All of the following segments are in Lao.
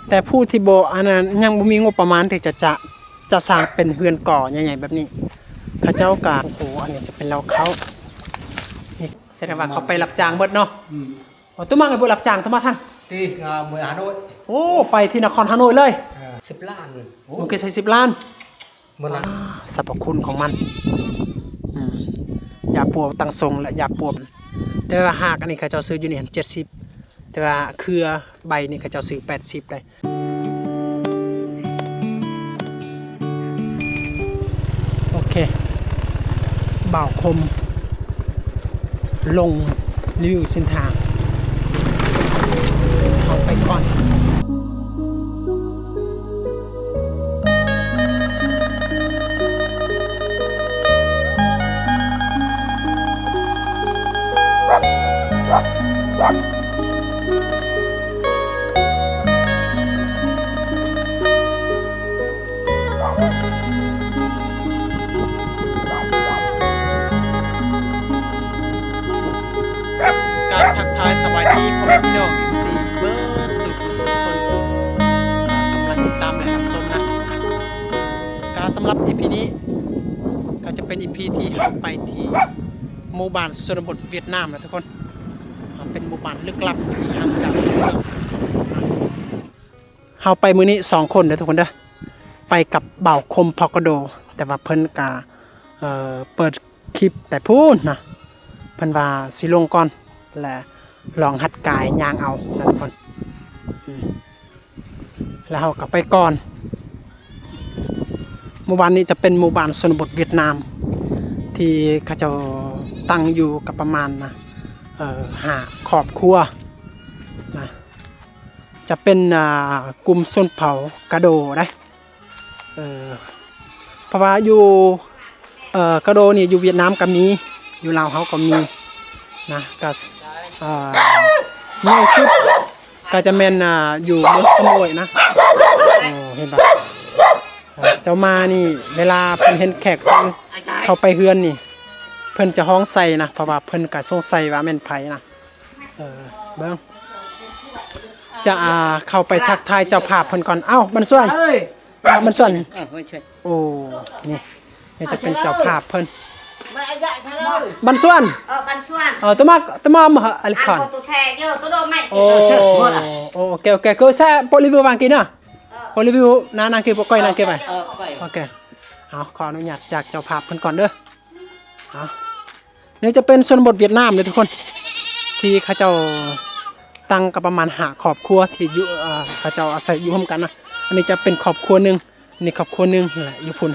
ແຕ່ຜູ້ທີ່ບໍ່ ອັນນັ້ນ ຍັງບໍ່ມີງົບປະມານທີ່ຈະ ຈະ ຈະສ້າງເປັນເຮືອນກໍໃຫຍ່ໆແບບນີ້ ເຂົາເຈົ້າກະ ໂອ້ໂຫ ອັນນີ້ຈະເປັນເລົ້າເຂົ້າ ນີ້ ສະແດງວ່າເຂົາໄປຮັບຈ້າງເບິດເນາະ. ອືມ ໂອ້ ຕົວມັກໄດ້ບໍ່ຮັບຈ້າງ ຕົວມາທັງ ຕິງາມເມືອຮາໂນ້ຍ. ໂອ້ ໄປທີ່ນະຄອນຮາໂນ້ຍເລີຍ. ເອີ ສິບລ້ານ. ໂອ້ ມັນຄືໃຊ້ສິບລ້ານ. ບໍ່ນະ ອ່າ ສັບພະຄຸນຂອງມັນ ອືມ ຢາປົວຕັ້ງຊົງ ແລະ ຢາປົວ ແຕ່ວ່າຮາກອັນນີ້ເຂົາເຈົ້າຊື້ຢູ່ນີ້ຫັ້ນເຈັດສິບ ແຕ່ວ່າເຄືອໃບນີ້ເຂົາເຈົ້າຊື້ແປດສິບໄດ໋. ໂອເຄ ບ່າວຄົມ ລົງຣີວິວເສັ້ນທາງ ເຮົາໄປກ່ອນ. ກາບທັກທາຍສະບາຍດີພໍ່ແມ່ພີ່ນ້ອງ ເອັຟຊີ ເບິດສູ່ຜູ້ສູ່ຄົນ ກຳລັງຕິດຕາມ ແລະ ຮັບຊົມນະ. ກະສຳລັບອີພີນີ້ ກະຈະເປັນອີພີທີ່ເຮົາໄປທີ່ໝູ່ບ້ານຊົນນະບົດຫວຽດນາມນະທຸກຄົນ. ເປັນໝູ່ບ້ານລຶກລັບທີ່ຫ່າງຈາກ ເຮົາໄປມື້ນີ້ສອງຄົນເດີທຸກຄົນເດີ ໄປກັບບ່າວຄົມພອກກະໂດ ແຕ່ວ່າເພິ່ນກະ ເອີ ເປີດຄລິບແຕ່ພຸ້ນນະ ເພິ່ນວ່າຊິລົງກ່ອນ ແລະ ລອງຫັດກາຍຍ່າງເອົານະທຸກຄົນ. ອືມ ແລ້ວເຮົາກໍໄປກ່ອນ. ໝູ່ບ້ານນີ້ຈະເປັນໝູ່ບ້ານຊົນນະບົດຫວຽດນາມ ທີ່ເຂົາເຈົ້າຕັ້ງຢູ່ກັບປະມານນະ ເອີ ຫ້າຄອບຄົວນະ. ຈະເປັນ ອ່າ ກຸ່ມຊົນເຜົ່າກະໂດໄດ໋ ເອີ ເພາະວ່າຢູ່ ເອີ ກະໂດນີ້ຢູ່ຫວຽດນາມກໍມີ ຢູ່ລາວເຮົາກໍມີນະ ກໍ ອ່າ ໃຫຍ່ສຸດກໍຈະແມ່ນ ອ່າ ຢູ່ເມືອງສະໝ້ວຍນະ. ໂອ້ ເຫັນບໍ່ ເຈົ້າມານີ້ ເວລາເພິ່ນເຫັນແຂກເພິ່ນເຂົ້າໄປເຮືອນນີ້ ເພິ່ນຈະຮ້ອງໃສ່ນະ ເພາະວ່າເພິ່ນກໍສົງໄສວ່າແມ່ນໃຜນະ. ເອີ ເບິ່ງ ຈະ ອ່າ ເຂົ້າໄປທັກທາຍເຈົ້າພາບເພິ່ນກ່ອນ. ເອົ້າ ບັນຊວນ ເອີຍ ເອົ້າ ບັນຊວນ ເອີ ໂອ້ຍ ໂອ້ ນີ້ ນີ້ຈະເປັນເຈົ້າພາບເພິ່ນ ບັນຊວນ ເອີ ບັນຊວນ ເອີ ຕະມາ ຕະມາ ອາລິຄອນ ໂອ້ ໂອ້ ໂອເຄ ໂອເຄ ຄືແຊະ ໂປຣີວິວວາງກີນະ ເອີ ໂປຣີວິວນາ ນາງກີ ໂປກ້ອຍ ນາງກີໄປ ເອີ ໂອເຄ ເອົາ ຂໍອະນຸຍາດຈາກເຈົ້າພາບເພິ່ນກ່ອນເດີ ເອົາ. ນີ້ຈະເປັນຊົນນະບົດຫວຽດນາມເດີທຸກຄົນ ທີ່ເຂົາເຈົ້າຕັ້ງກັບປະມານຫ້າຄອບຄົວທີ່ຢູ່ ເອີ ເຂົາເຈົ້າອາໄສຢູ່ຮ່ວມກັນນະ. ອັນນີ້ຈະເປັນຄອບຄົວໜຶ່ງ ນີ້ຄອບຄົວໜຶ່ງ ແລະ ຢູ່ພຸ້ນ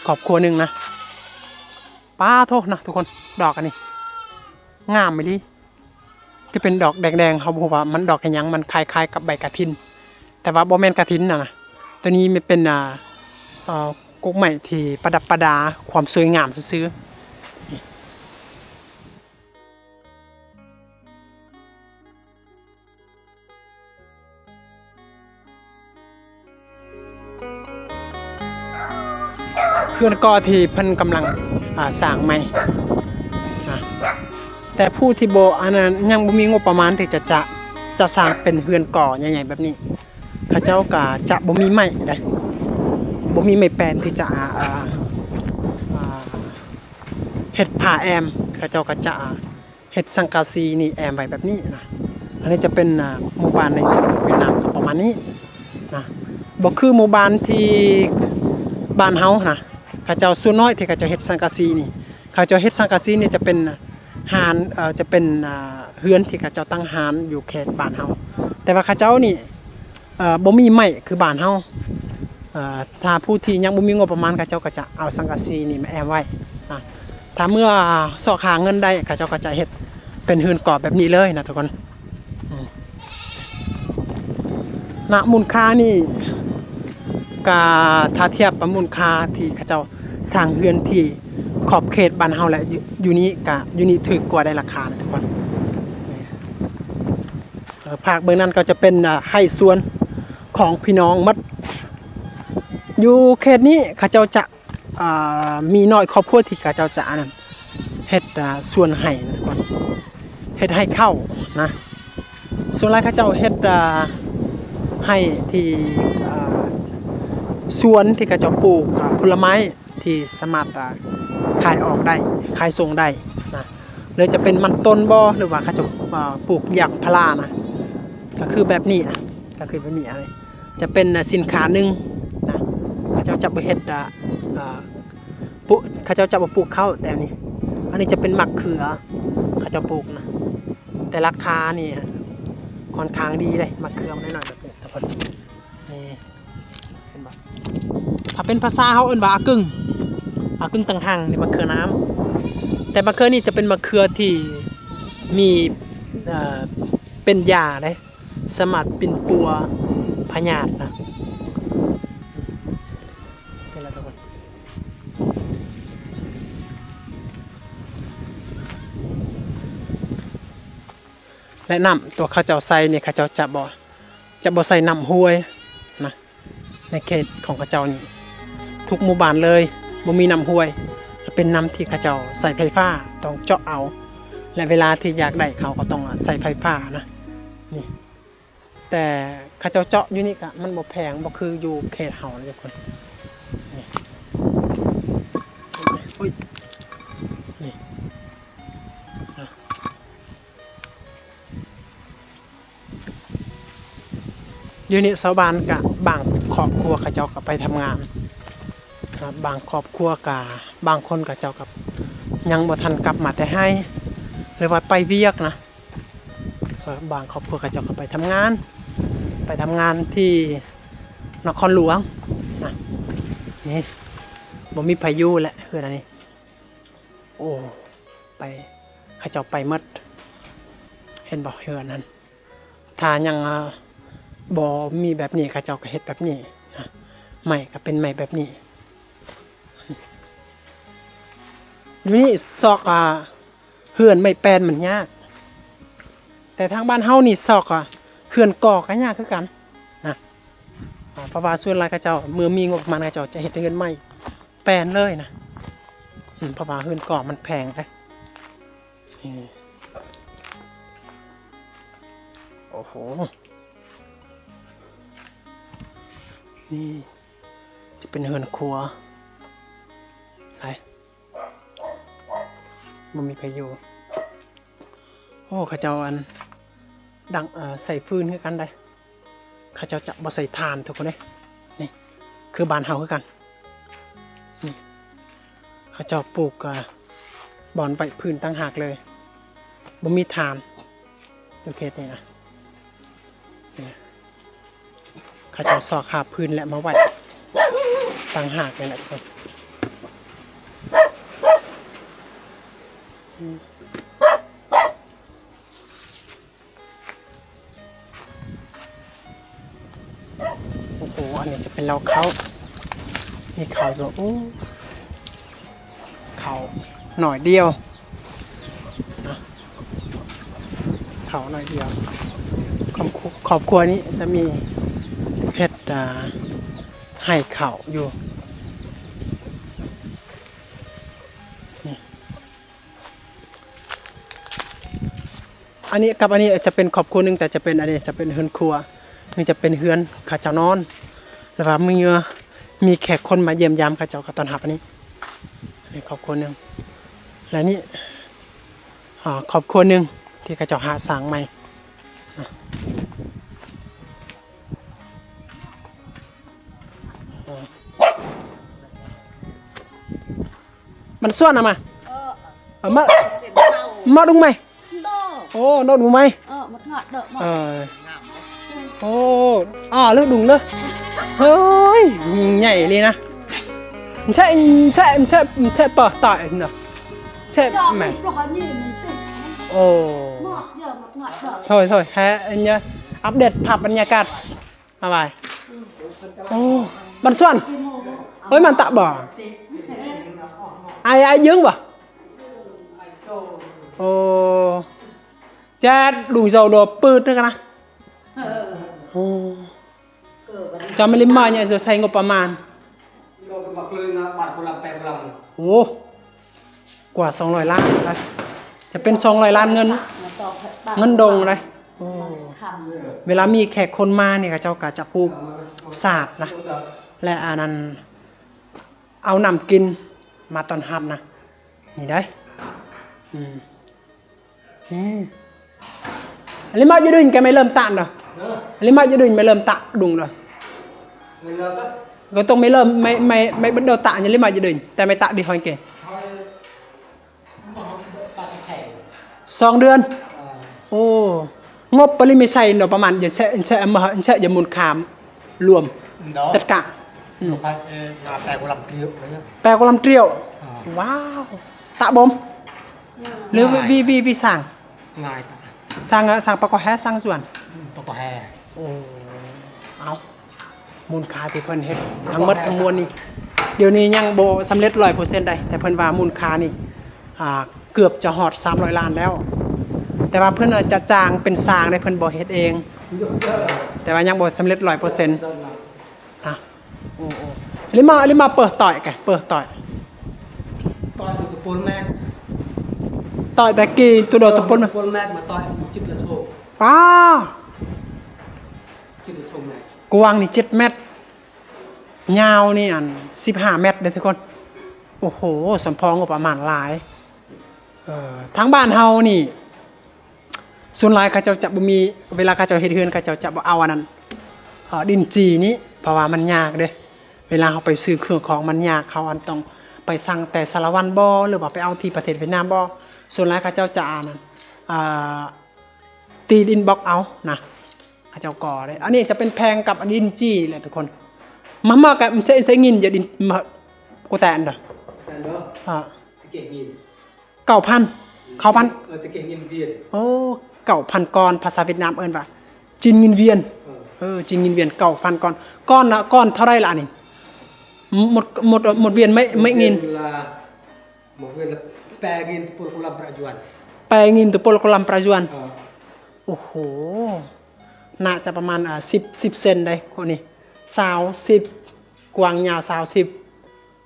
ຄອບຄົວໜຶ່ງນະ. ປາໂທ້ນະທຸກຄົນ ດອກອັນນີ້ງາມອີ່ຫຼີ. ທີ່ເປັນດອກແດງໆ ເຮົາບໍ່ຮູ້ວ່າມັນດອກອີ່ຫຍັງ ມັນຄ້າຍໆກັບໃບກະຖິນ ແຕ່ວ່າບໍ່ແມ່ນກະຖິນນະ ໂຕນີ້ມັນເປັນ ອ່າ ເອີ ກົກໄມ້ທີ່ປະດັບປະດາຄວາມສວຍງາມຊື່ໆ. ເຮືອນກໍທີ່ເພິ່ນກຳລັງ ອ່າ ສ້າງໃໝ່ນະ ແຕ່ຜູ້ທີ່ບໍ່ ອັນນັ້ນ ຍັງບໍ່ມີງົບປະມານທີ່ຈະ ຈະ ຈະສ້າງເປັນເຮືອນກໍໃຫຍ່ໆແບບນີ້ ເຂົາເຈົ້າກໍຈະບໍ່ມີໄມ້ໃດ ບໍ່ມີໄມ້ແປ້ນທີ່ຈະ ອ່າ ເຮັດຝາແອ້ມ ເຂົາເຈົ້າກໍຈະ ເຮັດສັງກະສີນີ້ແອ້ມໄວ້ແບບນີ້ນະ. ອັນນີ້ຈະເປັນ ອ່າ ໝູ່ບ້ານໃນຊົນນະບົດຫວຽດນາມກໍປະມານນີ້ນະ ບໍ່ຄືໝູ່ບ້ານທີ່ບ້ານເຮົານະ ເຂົາເຈົ້າສ່ວນນ້ອຍທີ່ເຂົາເຈົ້າເຮັດສັງກະສີນີ້ ເຂົາເຈົ້າເຮັດສັງກະສີນີ້ຈະເປັນຮ້ານ ເອີ ຈະເປັນ ອ່າ ເຮືອນທີ່ເຂົາເຈົ້າຕັ້ງຮ້ານຢູ່ເຂດບ້ານເຮົາ ແຕ່ວ່າເຂົາເຈົ້ານີ້ ເອີ ບໍ່ມີໄມ້ຄືບ້ານເຮົາ ເອີ ຖ້າຜູ້ທີ່ຍັງບໍ່ມີງົບປະມານ ເຂົາເຈົ້າກໍຈະເອົາສັງກະສີນີ້ມາແອ້ມໄວ້ນະ ຖ້າເມື່ອຊອກຫາເງິນໄດ້ ເຂົາເຈົ້າກໍຈະເຮັດເປັນເຮືອນກໍແບບນີ້ເລີຍນະທຸກຄົນ. ອືມ ນະ ມູນຄ່ານີ້ກະ ຖ້າທຽບກັບມູນຄ່າທີ່ເຂົາເຈົ້າສ້າງເຮືອນທີ່ຂອບເຂດບ້ານເຮົາ ແລະ ຢູ່ ຢູ່ນີ້ກະ ຢູ່ນີ້ຖືກກວ່າໄດ໋ລາຄານະທຸກຄົນ. ເອີ ພາກເບື້ອງນັ້ນກໍຈະເປັນ ອ່າ ໄຮ່ສວນຂອງພີ່ນ້ອງໝົດ ຢູ່ເຂດນີ້ເຂົາເຈົ້າຈະ ອ່າ ມີໜ້ອຍຄອບຄົວທີ່ເຂົາເຈົ້າຈະ ອັນນັ້ນ ເຮັດ ອ່າ ສວນໄຮ່ນະທຸກຄົນ ເຮັດໄຮ່ເຂົ້ານະ ສ່ວນຫຼາຍເຂົາເຈົ້າເຮັດ ອ່າ ໄຮ່ທີ່ ເອີ ສວນທີ່ເຂົາເຈົ້າປູກ ເອີ ຜົນລະໄມ້ທີ່ສາມາດ ເອີ ຂາຍອອກໄດ້ ຂາຍສົ່ງໄດ້ນະ ຫຼືຈະເປັນມັນຕົ້ນບໍ ຫຼືວ່າເຂົາເຈົ້າ ເອີ ປູກຢາງພາລານະ ກໍຄືແບບນີ້ນະ ກໍຄືແບບນີ້ ຈະເປັນສິນຄ້າໜຶ່ງນະ ເຂົາເຈົ້າຈະບໍ່ເຮັດ ເອີ ເອີ ປູກ ເຂົາເຈົ້າຈະບໍ່ປູກເຂົ້າ ແຕ່ອັນນີ້ ອັນນີ້ຈະເປັນໝາກເຂືອ ເຂົາເຈົ້າປູກນະ ແຕ່ລາຄານີ້ຂ້ອນຂ້າງດີເດ້ ໝາກເຂືອນ້ອຍໆແບບນີ້ ທຸກຄົນ ນີ້ ເຫັນບໍ່ ຖ້າເປັນພາສາເຮົາເອີ້ນວ່າອາກຶ່ງ ອາກຶ່ງຕັງຫັງ ນີ້ໝາກເຂືອນ້ຳ ແຕ່ໝາກເຂືອນີ້ຈະເປັນໝາກເຂືອທີ່ມີ ເອີ ເປັນຢາເດ້ ສາມາດປິ່ນປົວພະຍາດນະ ເຫັນແລ້ວທຸກຄົນ ແລະ ນ້ຳຕົວເຂົາເຈົ້າໃສ່ນີ້ ເຂົາເຈົ້າຈະບໍ່ ຈະບໍ່ໃສ່ນ້ຳຫ້ວຍນະ ໃນເຂດຂອງເຂົາເຈົ້ານີ້ ທຸກໝູ່ບ້ານເລີຍ ບໍ່ມີນ້ຳຫ້ວຍ ຈະເປັນນ້ຳທີ່ເຂົາເຈົ້າໃຊ້ໄຟຟ້າ ຕ້ອງເຈາະເອົາ ແລະ ເວລາທີ່ຢາກໄດ້ເຂົາກໍຕ້ອງໃຊ້ໄຟຟ້ານະ ນີ້ ແຕ່ເຂົາເຈົ້າເຈາະຢູ່ນີ້ກະມັນບໍ່ແພງ ບໍ່ຄືຢູ່ເຂດເຮົານະທຸກຄົນ ນີ້ ໂອ້ຍ ນີ້ ດຽວນີ້ຊາວບ້ານກະບາງຄອບຄົວເຂົາເຈົ້າກະໄປທຳງານນະ ບາງຄອບຄົວກະ ບາງຄົນເຂົາເຈົ້າກະຍັງບໍ່ທັນກັບມາແຕ່ໄຮ່ ຫຼືວ່າໄປວຽກນະ ບາງຄອບຄົວເຂົາເຈົ້າກະໄປທຳງານ ໄປທຳງານທີ່ນະຄອນຫຼວງນະ ນີ້ ບໍ່ມີໃຜຢູ່ແຫຼະເຮືອນອັນນີ້ ໂອ້ ໄປ ເຂົາເຈົ້າໄປໝົດ ເຫັນບໍ່ເຮືອນຫັ້ນ ຖ້າຍັງ ເອີ ບໍ່ມີແບບນີ້ ເຂົາເຈົ້າກໍເຮັດແບບນີ້ນະ ໄມ້ກໍເປັນໄມ້ແບບນີ້ ຢູ່ນີ້ຊອກ ອາ ເຮືອນໄມ້ແປ້ນມັນຍາກ ແຕ່ທາງບ້ານເຮົານີ້ຊອກ ອາ ເຮືອນກໍ່ກໍຍາກຄືກັນນະ ອາ ເພາະວ່າສ່ວນຫຼາຍເຂົາເຈົ້າ ເມື່ອມີງົບປະມານ ເຂົາເຈົ້າຈະເຮັດເຮືອນໄມ້ແປ້ນເລີຍນະ ອືມ ເພາະວ່າເຮືອນກໍ່ມັນແພງເດ້ ນີ້ ໂອ້ໂຫ ນີ້ຈະເປັນເຮືອນຄົວ ໄປ ບໍ່ມີໃຜຢູ່ ໂອ້ ເຂົາເຈົ້າ ອັນ ດັງ ເອີ ໃສ່ຟືນຄືກັນໄດ໋ ເຂົາເຈົ້າຈະບໍ່ໃສ່ຖ່ານທຸກຄົນເດ້ ນີ້ ຄືບ້ານເຮົາຄືກັນ ນີ້ ເຂົາເຈົ້າປູກ ອາ ບ່ອນໄວ້ຟືນຕ່າງຫາກເລີຍ ບໍ່ມີຖ່ານ ຢູ່ເຂດນີ້ນະ ນີ້ ເຂົາເຈົ້າຊອກຫາຟືນແລະມາໄວ້ຕ່າງຫາກນີ້ແຫຼະ ໂອ້ໂຫ ອັນນີ້ຈະເປັນເລົ້າເຂົ້າ ມີເຂົ້າຢູ່ ໂອ້ ເຂົ້າໜ້ອຍດຽວ ເຂົ້າໜ້ອຍດຽວ ຄອບຄົວ ຄອບຄົວນີ້ຈະມີເຮັດ ອາ ໄຮ່ເຂົ້າຢູ່ ນີ້ ອັນນີ້ກັບອັນນີ້ຈະເປັນຄອບຄົວໜຶ່ງ ແຕ່ຈະເປັນ ອັນນີ້ຈະເປັນເຮືອນຄົວ ນີ້ຈະເປັນເຮືອນເຂົາເຈົ້ານອນ ຫຼືວ່າເມື່ອມີແຂກຄົນມາຢ້ຽມຢາມ ເຂົາເຈົ້າກໍຕ້ອນຮັບອັນນີ້ ອັນນີ້ຄອບຄົວໜຶ່ງ ແລະນີ້ ອາ ຄອບຄົວໜຶ່ງທີ່ເຂົາເຈົ້າຫາສ້າງໃໝ່ ມັນຊວນນະມາ ເອີ ເອົາມາ ເອີ ມາດຸງໃໝ່ ໂອ້ ໂດດໃໝ່ ເອີ ໂອ້ ອາ ເລີກດຸງເລີ ເຮີ້ຍ ໃຫຍ່ເລີຍນະ ແຊະ ແຊະ ແຊະ ແຊະ ປະຕາຍນະ ແຊະແມ່ນ ໂອ້ ໂທ້ຍ ໂທ້ຍ ແຮ ອັນຍາ ອັບເດດພາບບັນຍາກາດ ອາ ບາຍ ໂອ້ ມັນຊວນ ເອີຍ ມັນຕະບໍ່ ອາຍ ອາຍຢືງບໍ່ ໂອ້ ແຈດ ດຸງເຈົ້າໂດປືດນະ ໂອ້ ຈະມາລິມມາຍະ ຈະໃຊ້ງົບປະມານ ໂອ້ ກວ່າສອງຮ້ອຍລ້ານນະ ຈະເປັນສອງຮ້ອຍລ້ານເງິນ ເງິນດົງເດ້ ໂອ້ ເວລາມີແຂກຄົນມານີ້ ເຂົາເຈົ້າກໍຈະຜູກສາດນະ ແລະ ອັນນັ້ນ ເອົານ້ຳກິນມາຕ້ອນຮັບນະ ນີ້ເດ້. ອືມ Ê. Lima giờ đuổi cái mày lơm tạm rồi. Hả? Lima giờ đuổi mày lơm tạm đúng rồi. Mày lơm á? Có tông mày lơm, mày, mày, mày bắt đầu tạm như lima giờ đuổi. Tại mày tạm đi hỏi kìa. Hỏi, mà không đợi ba cái xe. ສອງເດືອນ. Ờ. Ồ. ງົບປະລິມໃສ່ເນາະ ປະມານຈະແຊະ ແຊະມາ ແຊະຈະມູນຄ່າລວມ ເນາະ ຕັດກະ ອືມ ແປກວ່າລຳຕຽວ ແປກວ່າລຳຕຽວ. ອ່າ ວ້າວ ຕະບົມ ຫຼື ງ່າຍ ວີ ວີ ວີສ້າງ ງ່າຍ ສ້າງ ສ້າງປະກອແຮ ສ້າງສວນ ອືມ ປະກອແຮ. ໂອ້ ເອົາ ມູນຄ່າທີ່ເພິ່ນເຮັດທັງໝົດທັງມວນນີ້ ດຽວນີ້ຍັງບໍ່ສຳເລັດຮ້ອຍເປີເຊັນໃດ ແຕ່ເພິ່ນວ່າມູນຄ່ານີ້ ອ່າ ເກືອບຈະຮອດສາມຮ້ອຍລ້ານແລ້ວ ແຕ່ວ່າເພິ່ນຈະຈ້າງເປັນຊ່າງເດ້ ເພິ່ນບໍ່ເຮັດເອງ ແຕ່ວ່າຍັງບໍ່ສຳເລັດຮ້ອຍເປີເຊັນ. ອ່ະ ໂອ້ ໂອ້ ລິມາ ລິມາເປີດຕ່ອຍກະ ເປີດຕ່ອຍ ຕ່ອຍໂດຕະໂປນແມັດ ຕ່ອຍແຕ່ກີ້ໂຕໂດຕະໂປນແມັດ ໂຕໂດຕະໂປນແມັດມາຕ່ອຍຈຸດລະໂຊ ປ້າ ຈຸດລະໂຊແມັດ ກວ້າງນີ້ເຈັດແມັດ ຍາວນີ້ອັນສິບຫ້າແມັດເດ້ທຸກຄົນ. ໂອ້ໂຫ ສຳພໍງົບປະມານຫຼາຍ. ເອີ ທາງບ້ານເຮົານີ້ ສ່ວນຫຼາຍເຂົາເຈົ້າຈະບໍ່ມີ ເວລາເຂົາເຈົ້າເຮັດເຮືອນ ເຂົາເຈົ້າຈະບໍ່ເອົາອັນນັ້ນ ເອີ ດິນຈີ່ນີ້ ເພາະວ່າມັນຍາກເດ້ ເວລາເຮົາໄປຊື້ເຄື່ອງຂອງມັນຍາກ ເຮົາອັນຕ້ອງໄປສັ່ງແຕ່ສາລະວັນບໍ ຫຼືວ່າໄປເອົາທີ່ປະເທດຫວຽດນາມບໍ. ສ່ວນຫຼາຍເຂົາເຈົ້າຈະອັນນັ້ນ ອ່າ ຕີດິນບລັອກເອົານະ ເຂົາເຈົ້າກໍ່ເດ້. ອັນນີ້ຈະເປັນແພງກັບອັນດິນຈີ່ແຫຼະທຸກຄົນ. ມາ ມາກະເຊ ເຊງິນຢາດິນ ມາ ກູແຕນເດີ ແຕນເດີ ອາ ຕະເກງິນ ເກົ້າພັນ ເກົ້າພັນ ເອີ ຕະເກງງິນວຽນ. ໂອ້ ເກົ້າພັນກອນ ພາສາຫວຽດນາມເອີ້ນວ່າ ຈີນງິນວຽນ. ເອີ ເອີ ຈີນງິນວຽນ ເກົ້າພັນກອນ. ກອນນະ ກອນເທົ່າໃດລະອັນນີ້? ໝົດ ໝົດ ໝົດວຽນໄມ້ ໄມ້ງິນ ເວລາ ໝົດເວລາ ແປງິນ ໂຕໂປລະກວາລຳປະຈວນ ແປງິນ ໂຕໂປລະກວາລຳປະຈວນ. ເອີ ໂອ້ໂຫ ໜ້າຈະປະມານ ອ່າ ສິບ ສິບເຊັນໃດ໋ ໂຄນີ້ ຊາວ ສິບ ກວ້າງຍາວຊາວ ສິບ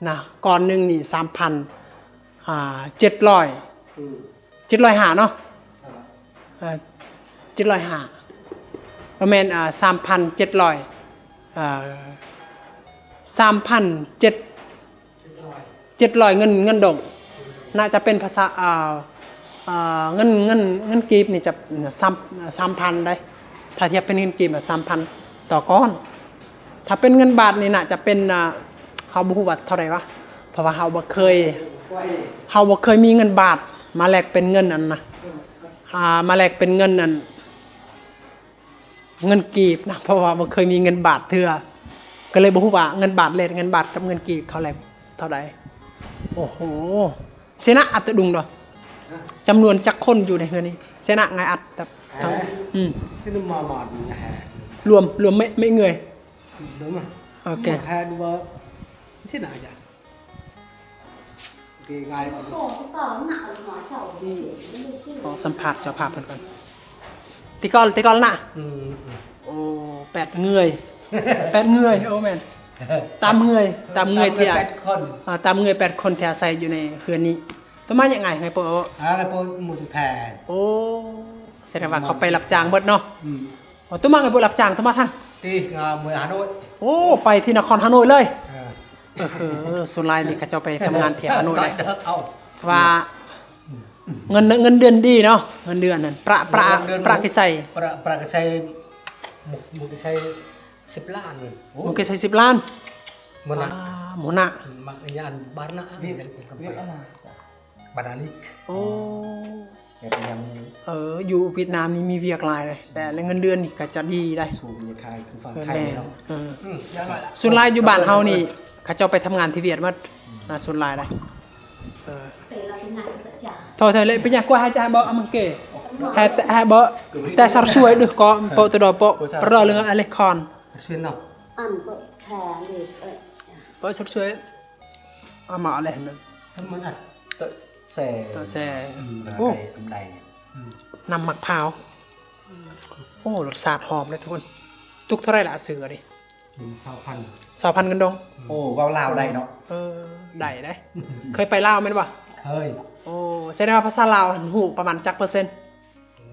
ນະ. ກ້ອນໜຶ່ງນີ້ສາມພັນ ອ່າ ເຈັດຮ້ອຍ ອືມ ເຈັດຮ້ອຍຫ້າເນາະ. ເອີ ເຈັດຮ້ອຍຫ້າ ບໍ່ແມ່ນ ອ່າ ສາມພັນເຈັດຮ້ອຍ ອ່າ ສາມພັນເຈັດ ເຈັດຮ້ອຍເງິນ ເງິນດົງ ໜ້າຈະເປັນພາສາ ອ່າ ອ່າ ເງິນ ເງິນ ເງິນກີບນີ້ຈະ ສາມ ສາມພັນໃດ໋ ຖ້າທຽບເປັນເງິນກີບນະ ສາມພັນຕໍ່ກ້ອນ. ຖ້າເປັນເງິນບາດນີ້ໜ້າຈະເປັນ ອ່າ ເຮົາບໍ່ຮູ້ວ່າເທົ່າໃດວະ ເພາະວ່າເຮົາບໍ່ເຄີຍ ເຮົາບໍ່ເຄີຍມີເງິນບາດມາແລກເປັນເງິນອັນນະ ອ່າ ມາແລກເປັນເງິນອັນ ເງິນກີບນະ ເພາະວ່າບໍ່ເຄີຍມີເງິນບາດເທື່ອ ກໍເລີຍບໍ່ຮູ້ວ່າເງິນບາດ ເຣດເງິນບາດກັບເງິນກີບເຂົາແລກເທົ່າໃດ. ໂອ້ໂຫ ເຊນະອັດຕະດຸງເນາະ ຈຳນວນຈັກຄົນຢູ່ໃນເຮືອນນີ້? ເຊນະງາຍອັດແບບ ເອີ ອືມ ລວມ ລວມໄມ້ ໄມ້ເງືອຍ ໂອເຄ ເຊນະ ອາຈານ. ສຳພາດເຈົ້າພາບເພິ່ນກ່ອນ ຕິກອນ ຕິກອນນະ ອືມ ໂອ້ ແປດເງືອຍ ແປດເງືອຍ ໂອ້ ແມ່ນ ຕາມເງືອຍ ຕາມເງືອຍທີ່ ຕາມເງືອຍແປດຄົນ ອ່າ ຕາມເງືອຍແປດຄົນທີ່ອາໄສຢູ່ໃນເຮືອນນີ້. ໂຕມາຍັງໄງ ໄງໂປ ອ່າ ໄງໂປ ໝູ່ແທ້ ໂອ້ ສະແດງວ່າເຂົາໄປຮັບຈ້າງເບິດເນາະ ອືມ. ອໍ ໂຕມາໄງໂປ ຮັບຈ້າງ ໂຕມາທາງ ຕິ ເມືອງຮາໂນ້ຍ ໂອ້ ໄປທີ່ນະຄອນຮາໂນ້ຍເລີຍ ເອີ ເອີ ສ່ວນຫຼາຍນີ້ເຂົາເຈົ້າໄປທຳງານທີ່ຮາໂນ້ຍເລີຍ ເອົາ ວ່າ ອືມ ເງິນ ເງິນເດືອນດີເນາະ ເງິນເດືອນນັ້ນ ປະ ປະ ເງິນເດືອນ ປະກິໄຊ ປະ ປະກິໄຊ ໝູ່ ໝູ່ກິໄຊສິບລ້ານ ໂອ້ ໝູ່ກິໄຊສິບລ້ານ ໝູ່ນະ ອ່າ ໝູ່ນະ ມາຍານບານນະ ວຽກ ວຽກອານາ ບານານິກ ໂອ້ ແບບຍາມ ເອີ ຢູ່ຫວຽດນາມນີ້ມີວຽກຫຼາຍເລີຍ ແຕ່ເງິນເດືອນນີ້ກໍຈະດີໄດ໋ ສູງຢູ່ຄ່າຍຄືຝັ່ງໄທເນາະ ເອີ ແມ່ນ ເອີ ອືມ ສ່ວນຫຼາຍຢູ່ບ້ານເຮົານີ້ ເຂົາເຈົ້າໄປທຳງານທີ່ຫວຽດໝົດ ອືມ ນະ ສ່ວນຫຼາຍໄດ໋ ເອີ ໂທດ ໂທດ ເລີຍໄປຫຍັງກວ່າໃຫ້ຈະໃຫ້ເບາະ ເອົາມັງເກ ໃຫ້ ໃຫ້ເບາະ ແຕ່ສາວຊ່ວຍດຶກໍໂປະຕະດໍໂປະ ປະເລື່ອງອາເລັກຄອນ ເຊີນເນາະ ອັນເປີດແທເລີຍ ເອີ ເປີດຊົດຊ່ວຍ ອາມາເລີຍ ມັນອັດ ເຕະແຊ ເຕະແຊ ອືມ ໂອ້ ທຳໄດ້ ອືມ ນ້ຳໝາກພ້າວ ອືມ ໂອ້ ລົດຊາດຫອມເລີຍທຸກຄົນ. ຕຸກເທົ່າໃດລະ ຊື້ອັນນີ້? ອືມ ຊາວພັນ ຊາວພັນເງິນດົງ ອືມ ໂອ້ ເວົ້າລາວໄດ້ເນາະ ເອີ ໄດ້ເດ້ ເຄີຍໄປລາວແມ່ນບໍ່? ເຄີຍ ໂອ້ ສະແດງວ່າພາສາລາວຫັ້ນຮູ້ປະມານຈັກເປີເຊັນ?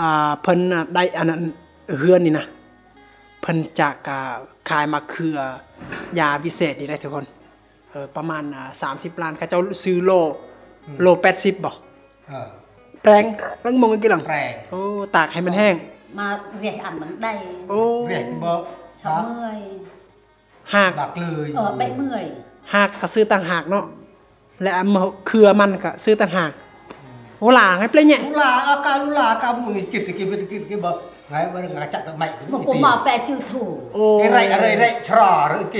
ອ່າ ເພິ່ນ ອ່າ ໄດ້ອັນນັ້ນ ເຮືອນນີ້ນະ ເພິ່ນຈະ ອ່າ ຂາຍໝາກເຂືອຢາວິເສດນີ້ໄດ້ທຸກຄົນ ເອີ ປະມານ ອ່າ ສາມສິບລ້ານ ເຂົາເຈົ້າຊື້ໂລ ອືມ ໂລແປດສິບບໍ່? ເອີ ແປງ ລັງມົງກິນຫຼັງ ແປງ ໂອ້ ຕາກໃຫ້ມັນແຫ້ງ ມາເຣຍອັນມັນໄດ້ ໂອ້ ເຣຍບໍ່ ຊະເມື່ອຍ ຫາກ ບັກເລີຍ ເອີ ແປງເມື່ອຍ ຫາກກໍຊື້ຕ່າງຫາກເນາະ ແລະ ເຄືອມັນກໍຊື້ຕ່າງຫາກ ອືມ ໂອລາໃຫ້ເປຍແຍະ ໂອລາ ອາກາ ໂອລາ ກາ ມຶງກິດ ກິດ ກິດ ກິດ ກິດບໍ່ ໄງບໍ່ ງາຈະໄໝ ມັນກໍມາແປຈື່ໂທ ໂອ້ ເຣ ເຣ ເຣ ຊຣາ ເຣ ເກ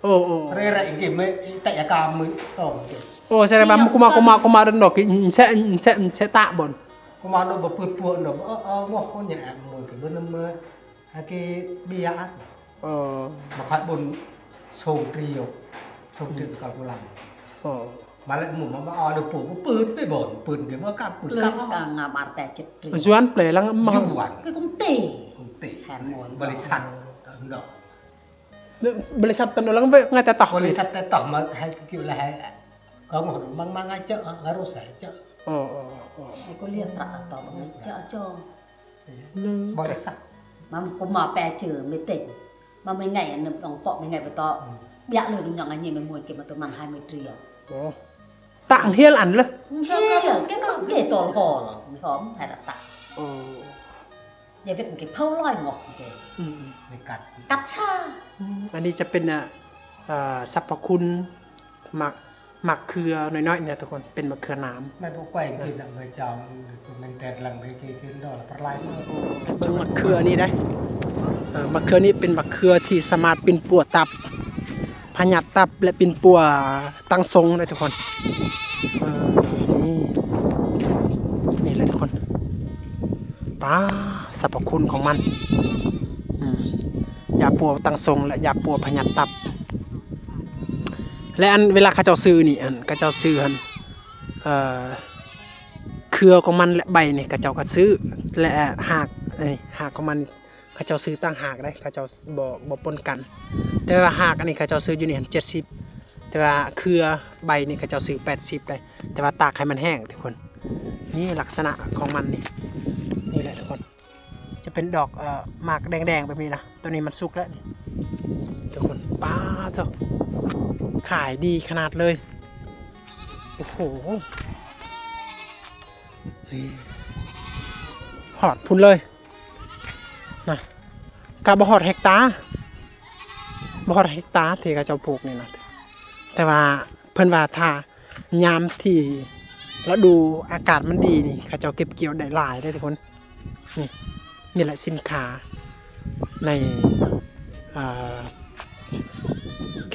ໂອ້ ໂອ້ ເຣ ເຣ ເກ ເມ ຕະຍາກາ ມຶງ ຕ້ອງ ໂອ້ ສະແດງວ່າ ໂອ້ ກູມາ ກູມາ ກູມາດອກ ແຊະ ແຊະ ແຊະຕະບ່ອນ ກູມາດອກ ບໍ່ປຶດປົວດອກ ເອີ ເອີ ໝໍຄົນຍາມວຍ ກະເບິ່ງນຳ ອາເກເບຍ ເອີ ມາຂາຍບົນ ໂຊງຕຣີ ໂຊງຕຣີ ອືມ ກັບກຸລັງ ເອີ ມາແລ້ວໝູ່ມາ ມາເອົາເດີປູ ປືນໄປບ່ອນ ປືນເກບໍ່ກັບ ປືນກັບ ກາງາມອາແປເຈັດຕຣີ ສວນເປລັງມາ ສວນ ຄືກຸງເຕ ກຸງເຕ ແຮມມວນ ບໍລິສັດ ດອກ ບໍລິສັດຕະໂນລັງເວ ງາແຕ່ຕອກ ບໍລິສັດແຕ່ຕອກມາໃຫ້ກິວລະໃຫ້ ກໍງົງມັງມາງາເຈາະ ງາໂຣໃສ່ເຈາະ ອໍ ອໍ ອໍ ໄອ້ກໍລຽກພະຕອບງາເຈາະ ເຈາະ ເລີຍ ບໍລິສັດ ມັນກໍມາແປເຈີເມເຕັງ ມາເມໄງອັນໜຶ່ງອອງເປາະເມໄງໄປຕໍ່ ອືມ ບຽກເລີຍຍັງອັນນີ້ແມ່ນມວຍເກັບມາຕົວມັນໃຫ້ມວຍຕຣຽວ ໂອ້ ຕະເຮລອັນເລີຍ ເຮລເກັບກໍເກຕົລຮໍລ ມີຫອມໃຫ້ລະຕະ ໂອ້ ຢ່າເວັດມັນເກັບເຜົາລອຍໝອກເກ ອືມ ໄປກັດ ກັດຊາ ອືມ ອັນນີ້ຈະເປັນ ອ່າ ອ່າ ສັບພະຄຸນ ໝາກ ໝາກເຂືອນ້ອຍໆນີ້ນະທຸກຄົນ ເປັນໝາກເຂືອໜາມ ແມ່ນບໍ່ໄກວກິນນະເມືອງເຈົ້າ ແມ່ນແຕ່ຫຼັງໄປກິນດອກລະປາໄລ ເບິ່ງໝາກເຂືອນີ້ໄດ໋ ເອີ ໝາກເຂືອນີ້ເປັນໝາກເຂືອທີ່ສາມາດປິ່ນປົວຕັບ ພະຍາດຕັບ ແລະ ປິ່ນປົວຕັງຊົງໄດ້ທຸກຄົນ ເອີ ນີ້ ນີ້ແຫຼະທຸກຄົນ ປາ ສັບພະຄຸນຂອງມັນ ອືມ ຢາປົວຕັງຊົງ ແລະ ຢາປົວພະຍາດຕັບ ແລະ ອັນເວລາເຂົາເຈົ້າຊື້ນີ້ ອັນເຂົາເຈົ້າຊື້ຫັ້ນ ເອີ ເຄືອຂອງມັນ ແລະ ໃບນີ້ເຂົາເຈົ້າກໍຊື້ ແລະ ຮາກ ເອີຍ ຮາກຂອງມັນ ເຂົາເຈົ້າຊື້ຕ່າງຫາກເດ້ ເຂົາເຈົ້າບໍ່ ບໍ່ປົນກັນ ແຕ່ວ່າຮາກອັນນີ້ເຂົາເຈົ້າຊື້ຢູ່ນີ້ຫັ້ນເຈັດສິບ ແຕ່ວ່າເຄືອໃບນີ້ເຂົາເຈົ້າຊື້ແປດສິບເດ້ ແຕ່ວ່າຕາກໃຫ້ມັນແຫ້ງທຸກຄົນ ນີ້ລັກສະນະຂອງມັນນີ້ ນີ້ແຫຼະທຸກຄົນ ຈະເປັນດອກ ເອີ ໝາກແດງໆແບບນີ້ນະ ໂຕນີ້ມັນສຸກແລ້ວນີ້ ທຸກຄົນ ປາໂທ້ ຂາຍດີຂະໜາດເລີຍ ໂອ້ໂຫ ນີ້ ຮອດພຸ້ນເລີຍ ນະ ກະບໍ່ຮອດເຮັກຕາ ບໍ່ຮອດເຮັກຕາທີ່ເຂົາເຈົ້າປູກນີ້ນະ ແຕ່ວ່າເພິ່ນວ່າຖ້າຍາມທີ່ລະດູອາກາດມັນດີນີ້ ເຂົາເຈົ້າເກັບກ່ຽວໄດ້ຫຼາຍເດ້ທຸກຄົນ ນີ້ ນີ້ແຫຼະສິນຄ້າໃນ ອ່າ ເຂ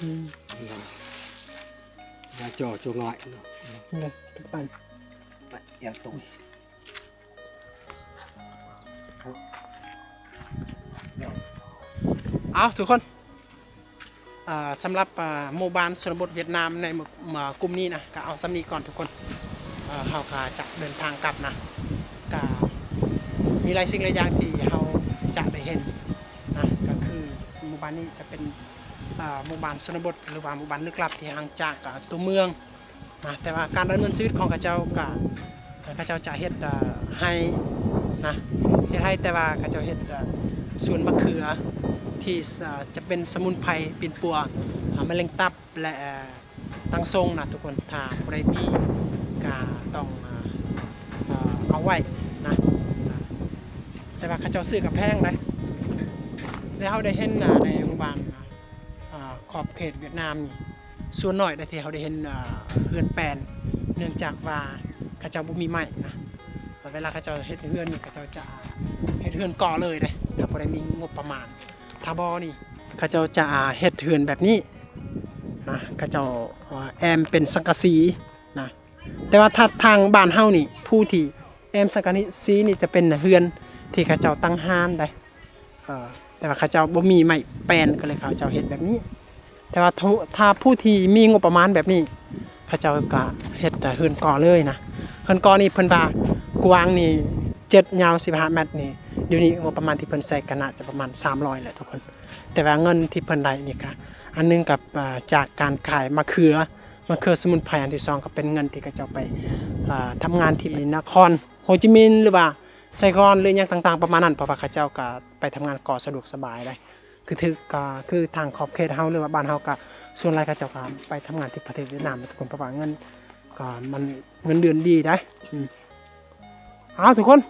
ອືມ ໜ້າຈໍຈໍງ່າຍເນາະ ເລີຍ ທຸກອັນ ປະ ອຽງຕົງ. ເອົາ ທຸກຄົນ ອ່າ ສຳລັບ ອ່າ ໝູ່ບ້ານຊົນນະບົດຫວຽດນາມໃນ ເອີ່ ກຸ່ມນີ້ນະ ກະເອົາສ່ຳນີ້ກ່ອນທຸກຄົນ. ເອີ ເຮົາກະຈະເດີນທາງກັບນະ ກະມີຫຼາຍສິ່ງຫຼາຍຢ່າງທີ່ເຮົາຈະໄດ້ເຫັນນະ ກະຄືໝູ່ບ້ານນີ້ຈະເປັນ ອ່າ ໝູ່ບ້ານຊົນນະບົດ ຫຼືວ່າໝູ່ບ້ານລຶກລັບທີ່ຫ່າງຈາກ ອ່າ ຕົວເມືອງ ນະ ແຕ່ວ່າການດຳເນີນຊີວິດຂອງເຂົາເຈົ້າກະ ເຂົາເຈົ້າຈະເຮັດ ເອີ ໄຮ່ນະ ເຮັດໄຮ່ ແຕ່ວ່າເຂົາເຈົ້າເຮັດ ເອີ ສວນມະເຂືອທີ່ ເອີ ຈະເປັນສະໝຸນໄພປິ່ນປົວ ອາ ມະເຮັງຕັບ ແລະ ເອີ ຕັ້ງຊົງນະທຸກຄົນ. ຖ້າຜູ້ໃດມີກະຕ້ອງ ເອີ ເອົາໄວ້ນະ ແຕ່ວ່າເຂົາເຈົ້າຊື້ກະແພງໃດ໋ ແລະ ເຮົາໄດ້ເຫັນ ອາ ໃນໝູ່ບ້ານ ອາ ຂອບເຂດຫວຽດນາມນີ້ ສ່ວນໜ້ອຍໄດ໋ທີ່ເຮົາໄດ້ເຫັນ ອາ ເຮືອນແປນ ເນື່ອງຈາກວ່າເຂົາເຈົ້າບໍ່ມີໄມ້ນະ. ເວລາເຂົາເຈົ້າເຮັດເຮືອນນີ້ ເຂົາເຈົ້າຈະເຮັດເຮືອນກໍ່ເລີຍເດ້ ຖ້າບໍ່ໄດ້ມີງົບປະມານ. ຖ້າບໍ່ນີ້ ເຂົາເຈົ້າຈະເຮັດເຮືອນແບບນີ້ນະ ເຂົາເຈົ້າແອ້ມເປັນສັງກະສີນະ. ແຕ່ວ່າຖ້າທາງບ້ານເຮົານີ້ ຜູ້ທີ່ແອ້ມສັງກະສີນີ້ຈະເປັນເຮືອນທີ່ເຂົາເຈົ້າຕັ້ງຮ້ານໄດ໋. ເອີ ແຕ່ວ່າເຂົາເຈົ້າບໍ່ມີໄມ້ແປນ ກໍເລີຍເຂົາເຈົ້າເຮັດແບບນີ້. ແຕ່ວ່າ ຖ້າ ຖ້າຜູ້ທີ່ມີງົບປະມານແບບນີ້ ເຂົາເຈົ້າກະເຮັດເຮືອນກໍ່ເລີຍນະ. ເຮືອນກໍ່ນີ້ເພິ່ນວ່າກວ້າງນີ້ເຈັດ ຍາວສິບຫ້າແມັດນີ້ ດຽວນີ້ງົບປະມານທີ່ເພິ່ນໃຊ້ກະໜ້າຈະປະມານສາມຮ້ອຍແຫຼະທຸກຄົນ. ແຕ່ວ່າເງິນທີ່ເພິ່ນໄດ້ນີ້ກະ ອັນໜຶ່ງກະ ອາ ຈາກການຂາຍມະເຂືອ ມະເຂືອສະໝຸນໄພ ອັນທີສອງກະເປັນເງິນທີ່ເຂົາເຈົ້າໄປ ອາ ທຳງານທີ່ນະຄອນໂຮຈິມິນ ຫຼືວ່າໄຊກອນ ຫຼືຫຍັງຕ່າງໆປະມານນັ້ນ ເພາະວ່າເຂົາເຈົ້າກະ ໄປທຳງານກໍສະດວກສະບາຍໄດ໋. ຄື ຖືກ ກໍຄືທາງຂອບເຂດເຮົາ ຫຼືວ່າບ້ານເຮົາ ກໍສ່ວນຫຼາຍເຂົາເຈົ້າກໍໄປທຳງານທີ່ປະເທດຫວຽດນາມທຸກຄົນ ເພາະວ່າເງິນກໍມັນ ເງິນເດືອນດີໄດ໋. ອືມ ເອົາ ທຸກຄົນ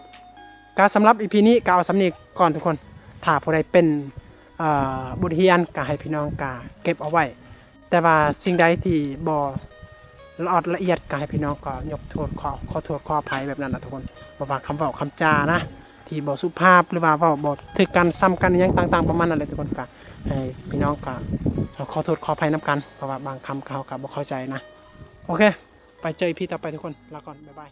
ກໍສຳລັບອີພີນີ້ກໍເອົາສ່ຳນີ້ກ່ອນທຸກຄົນ. ຖ້າຜູ້ໃດເປັນ ເອີ ບົດຮຽນ ກໍໃຫ້ພີ່ນ້ອງກໍເກັບເອົາໄວ້. ແຕ່ວ່າສິ່ງໃດທີ່ບໍ່ລະອອດລະອຽດ ກໍໃຫ້ພີ່ນ້ອງກໍຍົກໂທດ ຂໍ ຂໍໂທດຂໍອະໄພແບບນັ້ນນະທຸກຄົນ. ບໍ່ວ່າຄຳເວົ້າຄຳຈານະ ທີ່ບໍ່ສຸພາບ ຫຼືວ່າເວົ້າບໍ່ຖືກກັນ ຊ້ຳກັນ ອີ່ຫຍັງຕ່າງໆປະມານນັ້ນແຫຼະທຸກຄົນ. ກໍໃຫ້ພີ່ນ້ອງກໍຂໍໂທດຂໍອະໄພນຳກັນ ເພາະວ່າບາງຄຳກໍ ເຮົາກໍບໍ່ເຂົ້າໃຈນະ. ໂອເຄ ໄປເຈີອີພີຕໍ່ໄປທຸກຄົນ ລາກ່ອນ ບາຍບາຍ.